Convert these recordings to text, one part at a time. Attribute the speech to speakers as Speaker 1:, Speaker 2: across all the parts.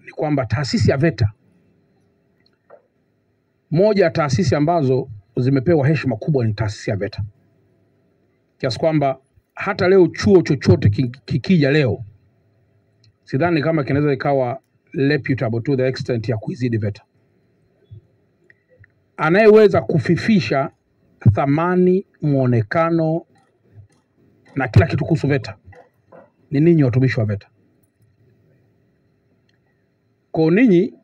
Speaker 1: ni kwamba taasisi ya VETA, moja ya taasisi ambazo zimepewa heshima kubwa ni taasisi ya VETA, kiasi kwamba hata leo chuo chochote kikija leo sidhani kama kinaweza ikawa reputable to the extent ya kuizidi VETA. Anayeweza kufifisha thamani, muonekano na kila kitu kuhusu VETA ni ninyi watumishi wa VETA. Kwa ninyi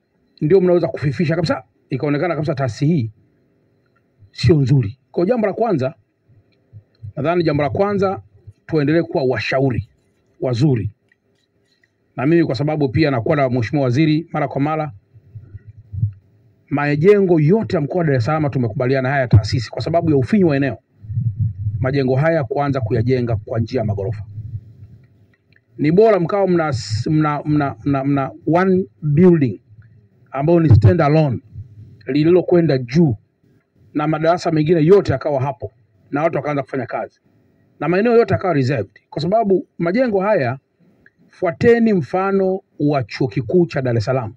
Speaker 1: ndio mnaweza kufifisha kabisa, ikaonekana kabisa taasisi hii sio nzuri. Kwa jambo la kwanza, nadhani jambo la kwanza tuendelee kuwa washauri wazuri. Na mimi kwa sababu pia nakuwa na Mheshimiwa Waziri mara kwa mara, majengo yote ya mkoa wa Dar es Salaam tumekubaliana haya taasisi, kwa sababu ya ufinyu wa eneo, majengo haya kuanza kuyajenga kwa njia ya magorofa. Ni bora mkao mna one building ambayo ni stand alone lililokwenda juu na madarasa mengine yote yakawa hapo na watu wakaanza kufanya kazi na maeneo yote yakawa reserved, kwa sababu majengo haya, fuateni mfano wa Chuo Kikuu cha Dar es Salaam.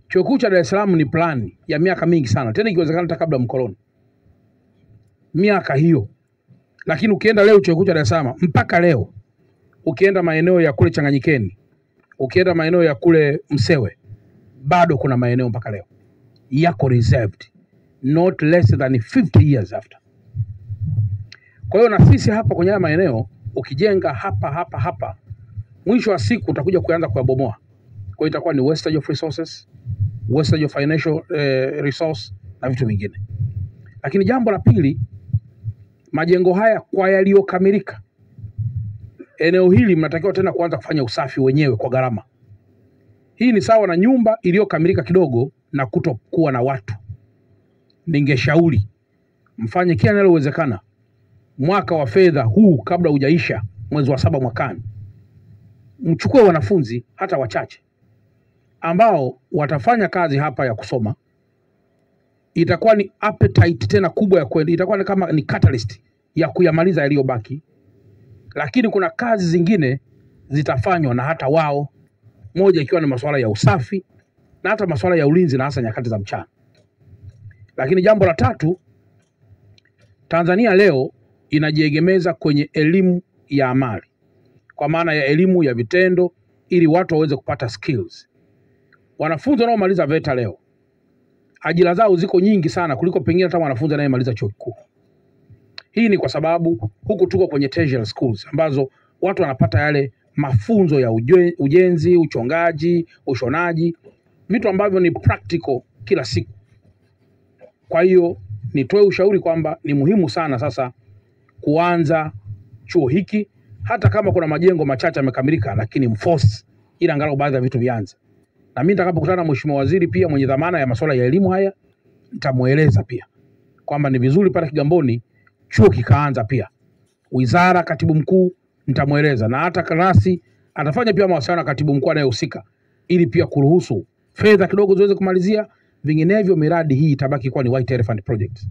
Speaker 1: Chuo Kikuu cha Dar es Salaam ni plani ya miaka mingi sana, tena ikiwezekana hata kabla mkoloni, miaka hiyo. Lakini ukienda leo Chuo Kikuu cha Dar es Salaam mpaka leo, ukienda maeneo ya kule Changanyikeni, ukienda maeneo ya kule Msewe, bado kuna maeneo mpaka leo yako reserved, not less than 50 years after. Kwa hiyo na sisi hapa kwenye haya maeneo, ukijenga hapa hapa hapa, mwisho wa siku utakuja kuanza kuyabomoa. Kwa hiyo itakuwa ni wastage of resources, wastage of financial resource na vitu vingine. Lakini jambo la pili, majengo haya kwa yaliyokamilika, eneo hili mnatakiwa tena kuanza kufanya usafi wenyewe kwa gharama. Hii ni sawa na nyumba iliyokamilika kidogo na kutokuwa na watu. Ningeshauri mfanye kila linalowezekana mwaka wa fedha huu kabla hujaisha mwezi wa 7 mwakani, mchukue wanafunzi hata wachache ambao watafanya kazi hapa ya kusoma. Itakuwa ni appetite tena kubwa ya kwenda, itakuwa ni kama ni catalyst ya kuyamaliza yaliyobaki. Lakini kuna kazi zingine zitafanywa na hata wao, moja ikiwa ni masuala ya usafi na hata masuala ya ulinzi na hasa nyakati za mchana. Lakini jambo la tatu, Tanzania leo inajiegemeza kwenye elimu ya amali, kwa maana ya elimu ya vitendo, ili watu waweze kupata skills. Wanafunzi wanaomaliza VETA leo, ajira zao ziko nyingi sana kuliko pengine hata wanafunzi anayemaliza chuo kikuu. Hii ni kwa sababu huku tuko kwenye tertiary schools ambazo watu wanapata yale mafunzo ya ujenzi, uchongaji, ushonaji, vitu ambavyo ni practical kila siku. Kwa hiyo nitoe ushauri kwamba ni muhimu sana sasa kuanza chuo hiki, hata kama kuna majengo machache yamekamilika, lakini mforce ili angalau baadhi ya vitu vianze. Na mimi nitakapokutana na Mheshimiwa Waziri pia mwenye dhamana ya masuala ya elimu haya, nitamueleza pia kwamba ni vizuri pale Kigamboni chuo kikaanza pia. Wizara, katibu mkuu nitamueleza, na hata klasi atafanya pia mawasiliano na katibu mkuu anayehusika ili pia kuruhusu fedha kidogo ziweze kumalizia, vinginevyo miradi hii itabaki kuwa ni white elephant project.